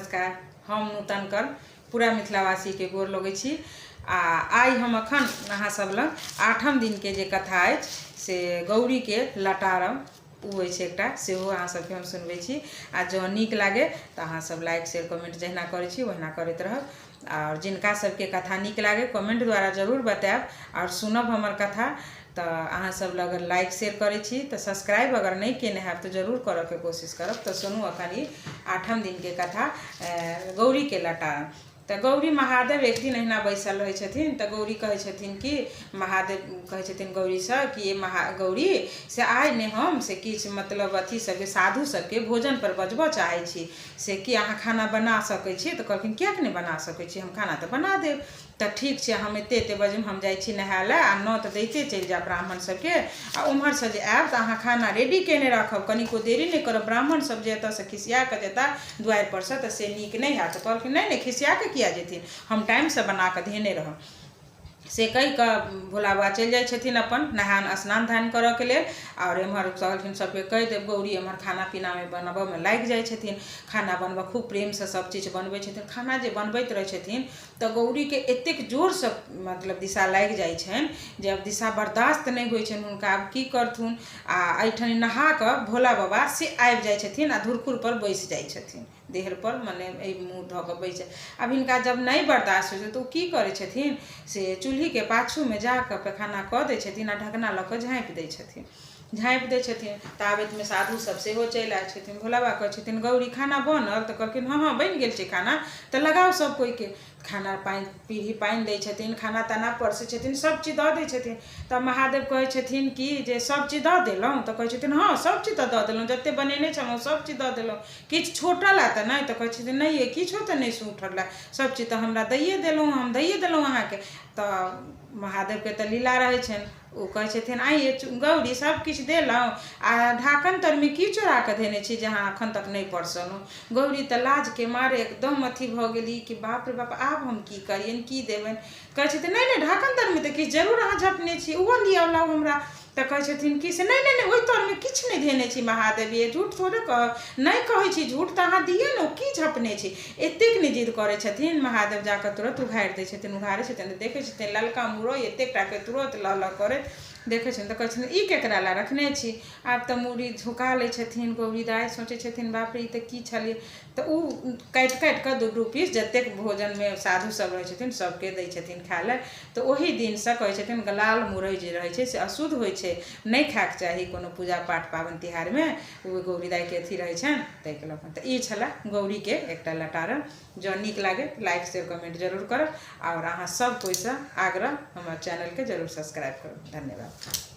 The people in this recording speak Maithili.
नमस्कार। हम नूतन कर पूरा मिथिलावासीके गोर लगै छी। आ आइ हम अखन अहाँ सब लग आठम दिनके जे कथा अछि से गौरीके लटारम ओ अछि एकटा, सेहो अहाँ सबके हम सुनबै छी। आ जँ नीक लागे तऽ अहाँ सब लाइक शेयर कमेंट जहिना करै छी ओहिना करैत रहब। आओर जिनका सबके कथा नीक लागे कमेंट द्वारा जरूर बतायब आओर सुनब हमर कथा। तऽ अहाँ सब लग लाइक शेयर करै छी तऽ सब्सक्राइब अगर नहि केने हैब तऽ जरूर करऽके कोशिश करब। तऽ सुनू अखन ई आठम दिनके कथा गौरीके लटारम। तऽ गौरी महादेव एक दिन अहिना बैसल रहै छथिन। तऽ गौरी कहै छथिन कि महादेव कहै छथिन गौरीसँ कि ये महा गौरी से आइ ने हम से किछु मतलब अथी सबके साधु सबके भोजन पर बजबऽ चाहै छी, से कि अहाँ खाना बना सकै छी? तऽ कहलखिन किएक नहि बना सकै छी, हम खाना तऽ बना देब। तऽ ठीक छै, हम एते एते बजेमे हम जाइ छी नहाय लए आ नोत दैते चलि जायब ब्राह्मण सबके, आ ओम्हरसँ जे आयब तऽ अहाँ खाना रेडी कयने राखब, कनिको देरी नहि करब। ब्राह्मण सब जे एतऽसँ खिसिया कऽ जेता दुआरि परसँ तऽ से नीक नहि हैत। तऽ कहलखिन नहि नहि खिसिया कऽ किया जेथिन, हम टाइमसँ बना कऽ धेने रहब। से कहि कऽ भोला बाबा चलि जाइ छथिन अपन नहान स्नान ध्यान करऽके लेल। आओर एम्हर कहलखिन सबके कहि देब। गौरी एम्हर खाना पीनामे बनबऽमे लागि जाइ छथिन। खाना बनबऽ खूब प्रेमसँ सब चीज बनबै छथिन। खाना जे बनबैत रहै छथिन तऽ गौरीके एतेक जोरसँ मतलब दिशा लागि जाइ छनि जे आब दिशा बर्दाश्त नहि होइ छनि हुनका, आब की करथुन। आ एहिठाम नहा कऽ भोला बाबा से आबि जाइ छथिन आ धुरखुरपर बैसि जाइ छथिन, देहपर मने एहि मुँह धऽ कऽ बैसि जाइ। आब हिनका जब नहि बर्दाश्त होइ छै तऽ ओ की करै छथिन से चूल्हीके पाछूमे जा कऽ पैखाना कऽ दै छथिन आ ढकना लऽ कऽ झाँपि दै छथिन। झाँपि दै छथिन ताबतमे साधु सब सेहो चलि आयल छथिन। भोला बाबा कहै छथिन गौरी खाना बनल? तऽ कहलखिन हँ हँ बनि गेल छै खाना, तऽ लगाउ सब कोइके खाना। पानि पीढ़ी पानि दै छथिन, खाना ताना परसै छथिन, सब चीज दऽ दै छथिन। तब महादेव कहै छथिन कि जे सब चीज दऽ देलहुँ? तऽ कहै छथिन हँ सब चीज तऽ दऽ देलहुँ, जते बनेने छलहुँ सब चीज दऽ देलहुँ, किछु छूटल हँ तऽ नहि? तऽ कहै छथिन नहि ये किछो तऽ नहि छूटल हँ, सब चीज तऽ हमरा दैये देलहुँ, हम दैये देलहुँ अहाँके। तऽ महादेवके तऽ लीला रहै छनि, ओ कहै छथिन आँय ये गौरी सब किछु देलहुँ आ ढाकन तरमे की चोरा कऽ धेने छी जे अहाँ एखन तक नहि परसलहुँ? गौरी तऽ लाजके मारे एकदम अथी भऽ गेली कि बाप रे बाप आब हम की करियनि, की देबनि? कहै छथिन नहि नहि ढाकन तरमे तऽ किछु जरूर अहाँ झपने छी, ओहो लिअ लाउ हमरा। तऽ कहै छथिन कि से नहि नहि नहि ओहि तरमे किछु नहि धेने छी महादेव, ये झूठ थोड़े कहब, नहि कहै छी झूठ तऽ अहाँ दिअ ने, ओ की झपने छी? एतेक नहि जिद करै छथिन महादेव जाकऽ तुरत उघारि दै छथिन। उघारै छथिन तऽ देखै छथिन ललका मुरइ एतेक टाके तुरत लऽ लऽ करैत देखै छथिन। तऽ कहै छथिन ई केकरा लए रखने छी? आब तऽ मूड़ी झुका लै छथिन गौरी दाइ, सोचै छथिन बाप रे ई तऽ की छलियै। तऽ ओ काटि काटि कऽ दू दू पीस जतेक भोजनमे साधु सब रहै छथिन सबके दै छथिन खाय लए। तऽ ओहि दिनसँ कहै छथिन लाल मुरइ जे रहै छै से अशुद्ध होइ छै, नहि खायके चाही कोनो पूजा पाठ पाबनि तिहारमे, ओ गौरी दाइके अथी रहै छनि ताहिके लऽ कऽ। तऽ ई छलए गौरीके एकटा लटारम। जँ नीक लागे लाइक शेयर कमेंट जरूर करब आओर अहाँ सब कोइसँ आग्रह हमर चैनलके जरूर सब्सक्राइब करब। धन्यवाद।